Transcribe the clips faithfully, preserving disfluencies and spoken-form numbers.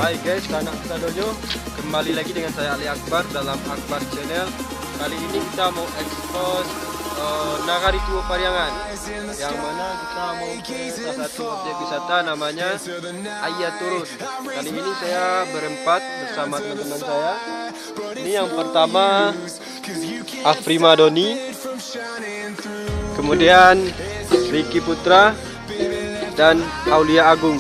Hai guys, kanak sadonyo, kembali lagi dengan saya Ali Akbar dalam Akbar Channel. Kali ini kita mau expose eh, Nagari Tuo Pariangan, yang mana kita mau ke salah satu objek wisata namanya Aia Turun. Kali ini saya berempat bersama teman-teman saya. Ini yang pertama Afrima Doni, kemudian Ricky Putra, dan Aulia Agung.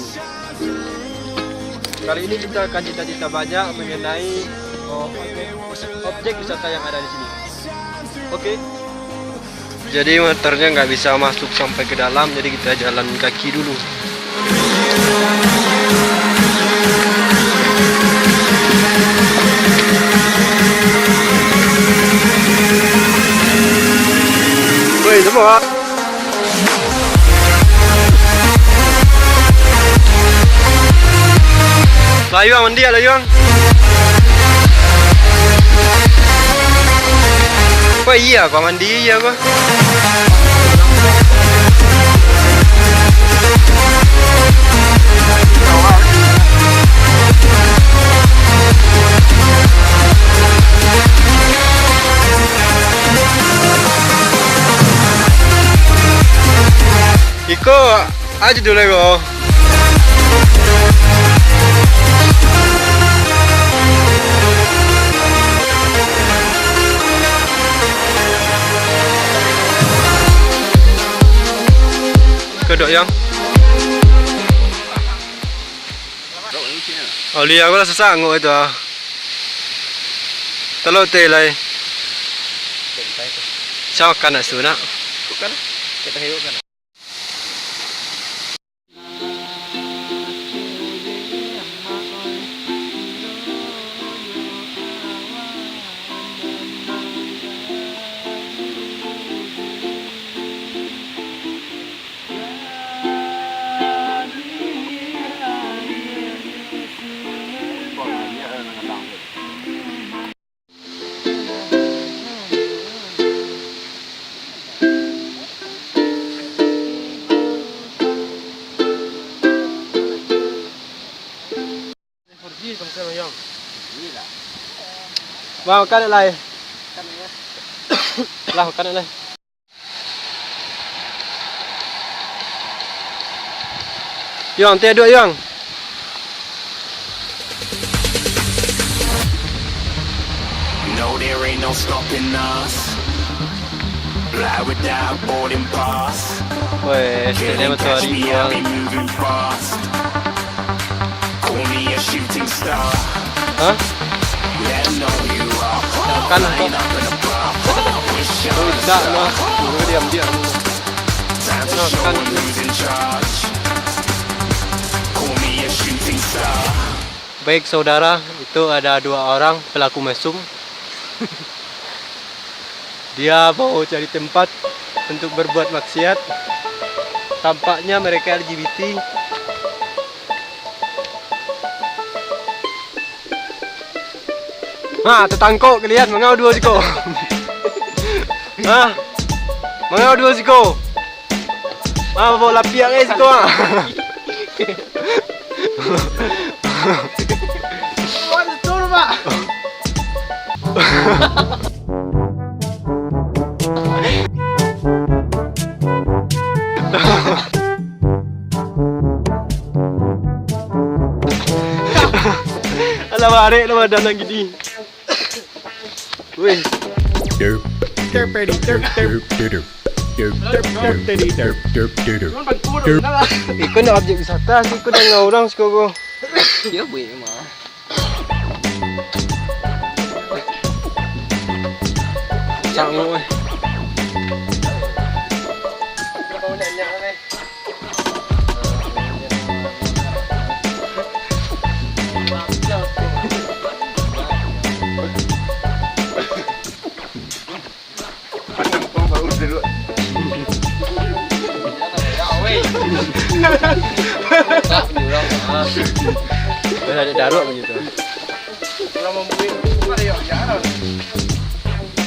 Kali ini kita akan cerita-cerita banyak mengenai oh, objek, objek wisata yang ada di sini. Oke. Jadi motornya nggak bisa masuk sampai ke dalam, jadi kita jalan kaki dulu. Woi, semua. Layuang mandi ah, layuang. Kok iya, kok mandi iya kok. Iko aja dulu ko. Kodok yang. Oh, liya aku lah sasanggup itu ah. Telok teh lai. Sa makan nak su nak. Bukan. Kita hidup kan. Bang, makan lai. Lah, makan lai. Yong, teh duduak, Yong. No, there ain't no stopping us. Fly without boarding pass. Weh, can't catch me, I'll be moving fast. Call me a shooting star. Hah? Let 'em know you are. Makan kok. Rusak lah. Diam, diam. Makan. Baik saudara, itu ada dua orang pelaku mesum. Dia mau cari tempat untuk berbuat maksiat. Tampaknya mereka L G B T. Ha, tatangkok kalian, mangau duo siko. Ha? Mangau duo siko. Ha, bawa lapiak eh siko ha. Wah, betul, Pak. Alah, barek lah badan lagi ni. Weh. Derp. Derp, derp, derp. Derp, derp, derp, derp. Derp, derp, derp. Iko nak objek wisata sih, iko dengan orang siko ko. Yo, buik mah. Sangu, eh. Dah ada daruak macam tu.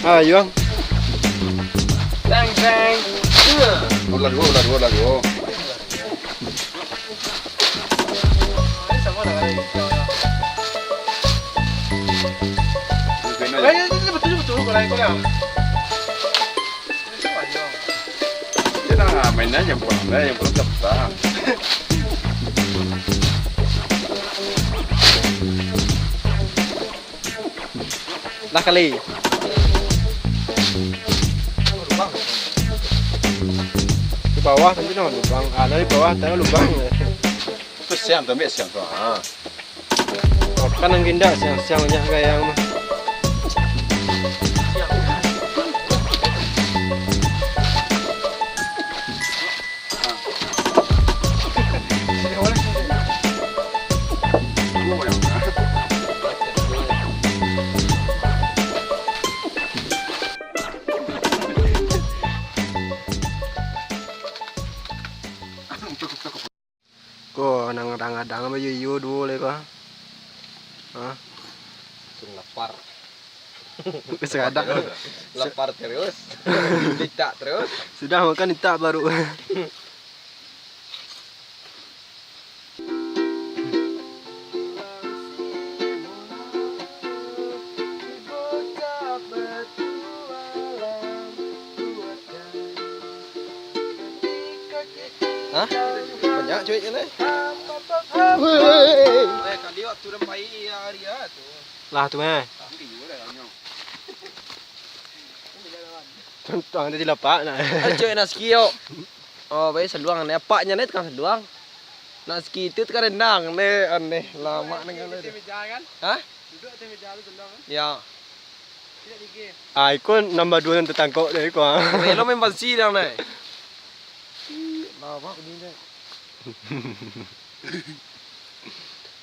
Ah, Yuang. Tang, tang. Ulah dua, ulah dua, ulah dua. Ayo, betul, betul, betul. Kita main aja, pulang aja, yang pulang cepat. Lah kali. Di bawah tadi no lubang. Ah, dari bawah tadi lubang. Tu siang tu, ambil siang tu. Ha. Kan nang indak siang-siang banyak gayang mah. Ko, nang gadang-gadang bayo iyo duo lai ko. Hah? Langsung lapar. Sagadang. Lapar terus. Nitak terus. Sudah makan nitak baru. Hah? Banyak cueknyo lai. Eh, kali waktu dah pai hari ah tu. Lah tu meh. Tapi iyo dah nyo. Contoh nanti dilapak nak. Ah, cuek nak sikit yo. Oh, baik saluang ni. Apaknyo ni tukang saluang. Nak sikit tu tukang rendang ni. Aneh. Lamak dengan tu. Hah? Duduk atas meja tu saluang kan? Ya. Tidak tinggi. Ah, iko nambah duo nan tatangkok dek iko, ah. Relo main pansi dang, nai. Lawak bunyi dek.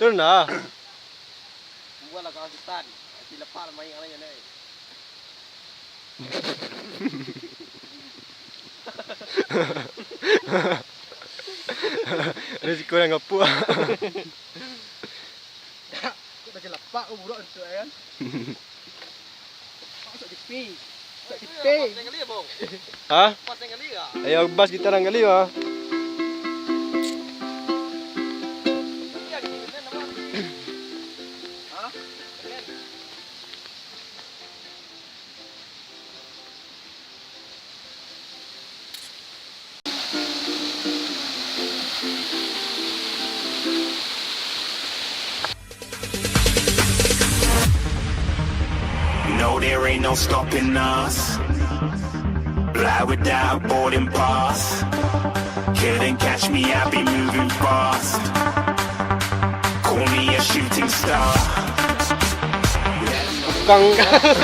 Turun dah. Buatlah kawan setan. Tapi lepas main dengan nai. Risiko nan gapuak. Kok dah celapak kau buruk tu, kan? Masuk T V. Masuk T V. Hah? Ayo, bas kita orang kali, wah. No, there ain't no stopping us. Fly without boarding pass. Couldn't catch me, I be moving fast. Call me a shooting star. Pukang.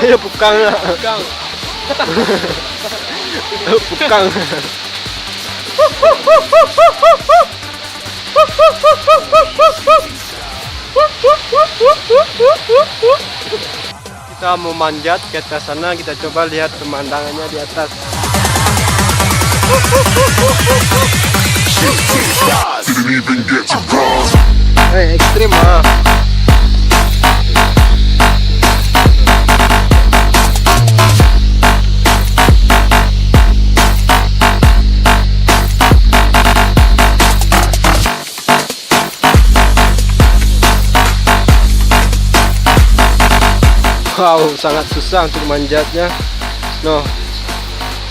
Ayo pukang lah. Pukang. Pukang. Kita mau manjat ke atas sana, kita coba lihat pemandangannya di atas. Didn't even get to cross. Eh, ekstrim ah. Wow, sangat susah untuk manjatnya. Noh,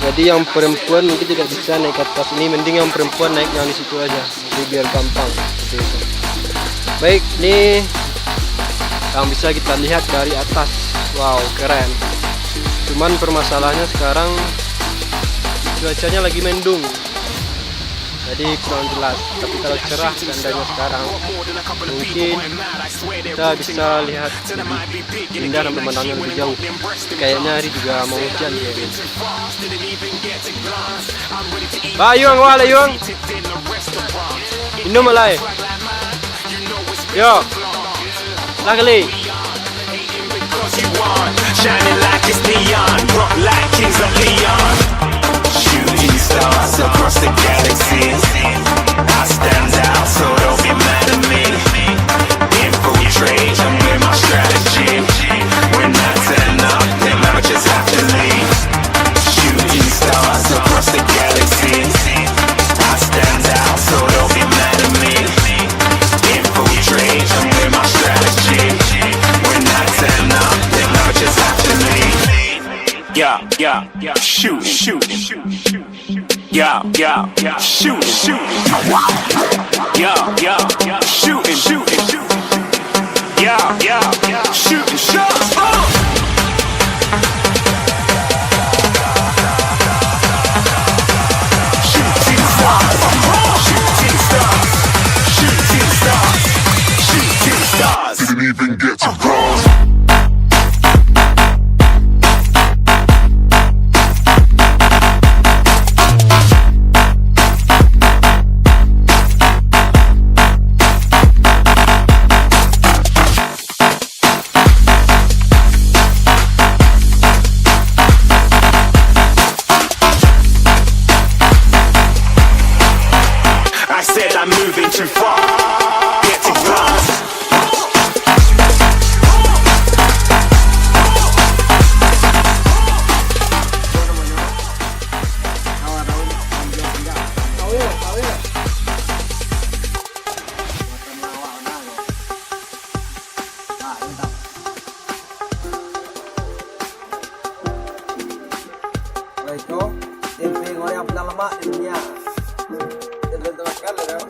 jadi yang perempuan mungkin tidak bisa naik ke atas ini, mending yang perempuan naik yang di situ aja, jadi biar gampang seperti itu. Baik, ini yang bisa kita lihat dari atas. Wow, keren. Cuman permasalahannya sekarang cuacanya lagi mendung. Jadi kurang jelas. Tapi kalau cerah seandainya sekarang, mungkin Kita bisa lihat lebih indah dan memandangnya lebih jauh. Kayaknya hari juga mau hujan kayaknya. Bayuang, wah, Layuang. Minum, alai. Yo. Lah, kali. Shining like it's neon, rock like kings of Leon. Shooting stars across the galaxy. I stand out, so don't be mad at me. Infiltrate, I'm with my strategy. When I turn up, them amateurs have to leave. Shooting stars across the galaxy. I stand out, so don't be mad at me. Infiltrate, I'm with my strategy. When I turn up, them amateurs have to leave. Yeah, yeah, yeah. Shoot, shoot, shoot, shoot. Yeah, yeah, yeah. Shoot, shoot. Yeah, yeah, yeah. Shoot, shoot, shoot. Yeah, yeah, yeah. Shooting shots. Uh. Shooting stars. Shooting stars. Shooting stars. Shooting stars. Didn't even get to cross. I said I'm moving too far. Get it fast. Lah iko, tempe goreng yang paling lamak di dunia. Kita belum termakan lah, kan?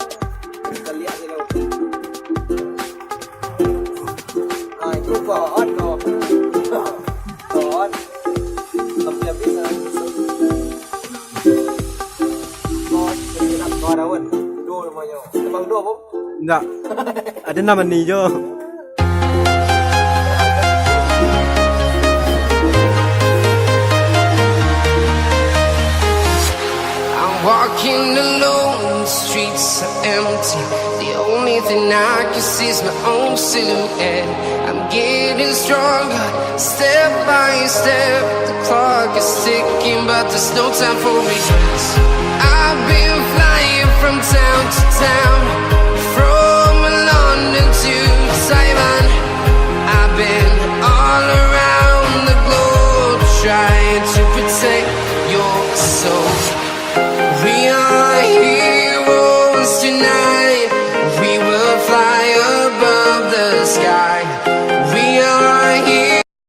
Kita lihat aja dulu. Ah, itu pohon, kok. Pohon. Tapi habis, ah. Pohon, kira-kira pohon daun. Itu namanya. Itu bang, itu apa? Indak. Ado nan mani jo. I'm walking alone, the streets are empty. The only thing I can see is my own silhouette. I'm getting stronger, step by step. The clock is ticking, but there's no time for regrets. I've been flying from town to town, from London to Taiwan. I've been all around the globe trying to protect your soul.